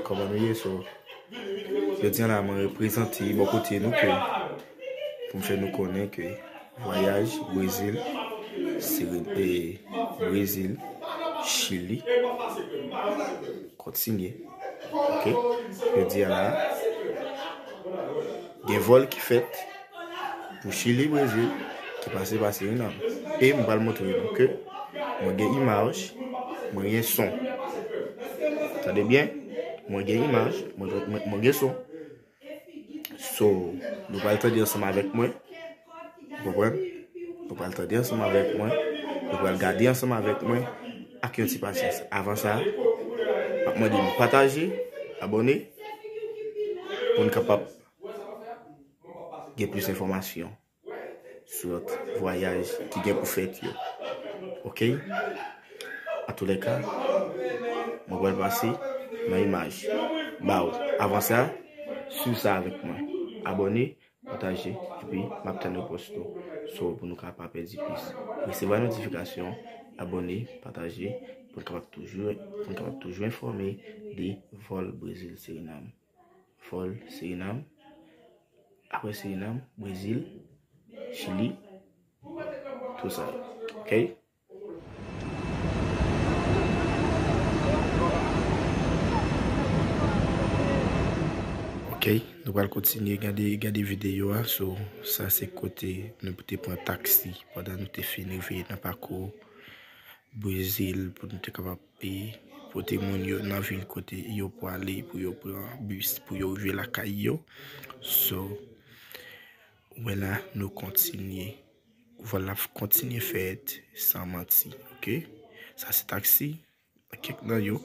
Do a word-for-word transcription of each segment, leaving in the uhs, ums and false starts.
Kòman nou ye? So, jodi a la, mwen reprezante bò kote nou ke pou m fè nou konnen ke vwayaj Brezil, Seren-, e, Brezil, Chili, kontinye. Ok? Jodi a la, gen vòl ki fèt pou Chili, Brezil, ki pase pa Sirinam. E m pral montre nou ke mwen gen imaj, mwen gen son. Tande byen, mwen gen imaj, mwen, mwen, mwen gen son. So, nou pral tande ansanm avèk mwen. Ou konprann? Nou pral tande ansanm avèk mwen. Nou pral gade ansanm avèk mwen ak yon ti pasyans. Avan sa, m ap mande nou pataje, abòne, pou n kapab gen plis enfòmasyon sou lòt vwayaj ki gen pou fèt yo. Ok? Antoulèka, mwen pral pase nan imaj ba w. Avan sa, swiv sa avèk mwen. Abòne, pataje, epi m ap tann repons nou. So, pou nou ka pa pèdi plis. Resevwa notifikasyon, abòne, pataje, pou n kapab toujou, pou n kapab toujou enfòme de vòl Brezil Sirinam. Vòl Sirinam, apre Sirinam, Brezil, Chili, tout sa. Ok? Ok, nou pral kontinye gade, gade videyo a. So, sa se kote nou te pran taksi pandan nou te fin rive nan pakou Brezil pou nou te kapab e pote moun yo nan vil kote yo prale pou yo pran bis pou yo rive lakay yo. So, wè la, nou kontinye. Vòl la ap kontinye fèt san manti, ok? Sa se taksi, kèk nan yo.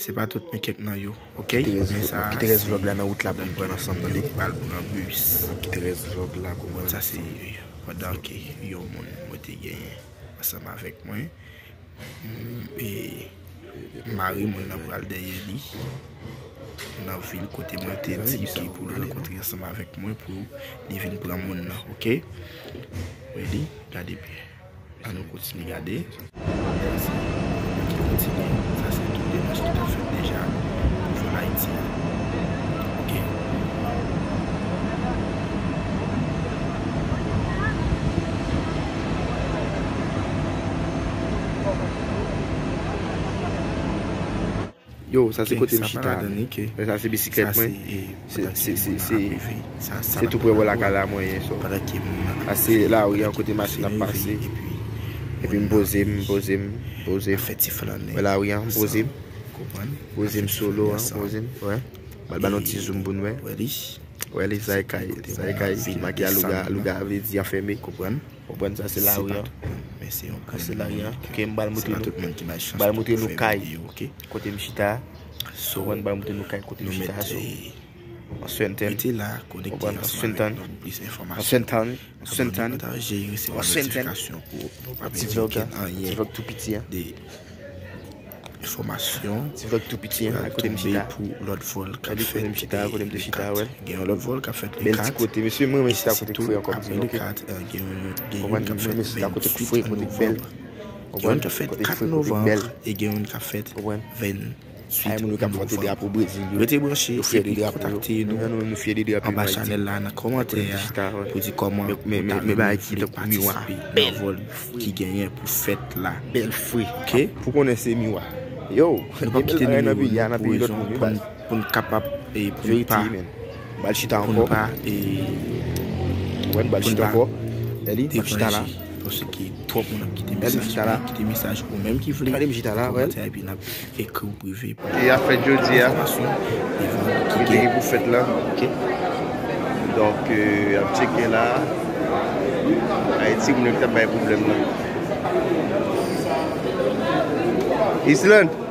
Se pa tout, men kèk nan yo, ok? Kite rès, men sa, kite rès se vlòg la nan wout la pou nou pran ansanm, tande? Pral pran bis. Kite rès vlòg la pou mwen. Sa se pandan ke yon moun mwen te genyen ansanm avèk mwen. Mm, e mari moun nan pral dèyè li nan vil kote mwen te di ke pou l rankontre ansanm avèk mwen pou li vin pran moun nan, ok? Ready? Gade byen. Ann nou kontinye gade. Sa se, ki kontinye. Sa se tout demach ki t ap fèt deja pou vòl Ayiti a. Ok. Yo, sa se kote m chita. Sa se bisiklèt mwen. Se, se, se, se, se tou prè bò lakay la mwen ye, so. Sa se lari an kote machin ap pase. Epi m poze m, m poze m, m poze m. Wè lari an, m poze m. Poze m sou lo an, poze m, wè. M al ba nou ti zoom pou n wè. Wè li, sa e kay, sa e kay ki make a louga, louga vle di anfème. Konprann? Konprann sa se lari an. Sa se lari an. Ok, m pral montre nou. M pral montre nou kay. Kote m chita. Konprann, m pral montre nou kay kote m chita. An Swentan. Konprann, an Swentan. An Swentan. An Swentan. An Swentan. Ti vlòg an. Ti vlòg tou piti an. Enfòmasyon. Ti vlòg tou piti an, a kote m chita. Pou lòt vòl k ap fèt le kat. Gen yon lòt vòl k ap fèt le kat. Bèl ti kote, mesye, mwen renmen chita kote k fre ankò, m di nou, ok. Konprann, mwen renmen chita kote k fre, kote k bèl. Gen youn k ap fèt kat novanm e gen youn k ap fèt venn. Ay, moun yo k ap pote drapo Brezil yo. Rete branche epi kontakte nou anba chanèl la nan kòmantè a pou di kòman ou ta renmen vle patisipe nan vòl ki genyen pou fèt la. Bèl fre. Ok? Pou konnen se miwa. Yo, nou p ap kite nimewo nou pou rezon pou n, pou n kapab, e, pou n pa, pou n pa, e, pou n pa deranje. Paske twòp moun ap kite mesaj, kite mesaj ou menm ki vle kòmantè epi n ap ekri w prive pou enfòmasyon de vòl ki gen pou fèt la. Ok. Donk, euh, ap tcheke la. Ayiti, moun yo ki t ap bay pwoblèm nan. Island.